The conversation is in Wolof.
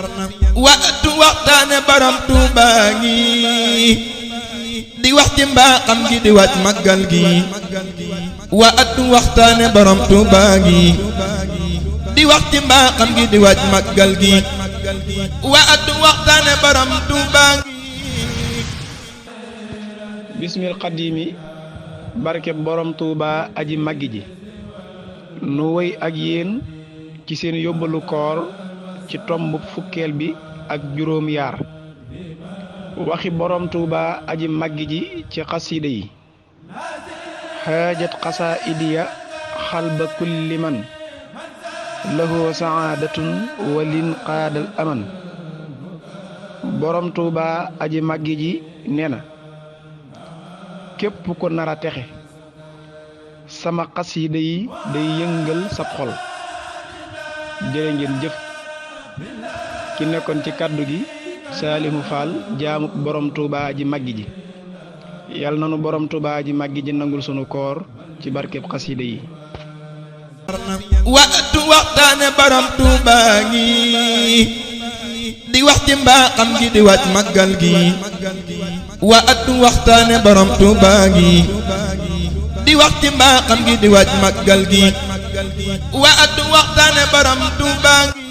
waxtu waxtaane borom Tuuba ngi di wax ci mbaaxam gi di wàcc màggal gi waxtu waxtaane borom Tuuba ngi di wax ci mbaaxam gi di wàcc màggal gi waxtu waxtaane borom Tuuba ngi bismil xadimi barke borom Tuuba aji màggi ji nu wéy ak yéen ci seen yóbbalu koor ci tomb fukkeel bi ak juróom yaar waxi borom Tuuba aji màggi ji ci xasida yi xaajat xasaidiya xalba kulli man lahu saadatun walin qaadal aman borom Tuuba aji màggi ji nee na képp ko nar a texe sama xasida yi day yëngal sab xol jërë ngeen jëf. ki nekkoon ci kàddu gi Saalihu Fall jaamu borom Tuuba ji màggi ji yàlla nanu borom Tuuba ji màggi ji nangul sunu koor ci barkeb xasida yi waxtu waxtaane borom Tuuba ngi di wax ci mbaaxam gi di wàcc màggal gi waxtu waxtaane borom Tuuba ngi di wax ci mbaaxam gi di wàcc màggal gi waxtu waxtaane borom Tuuba ngi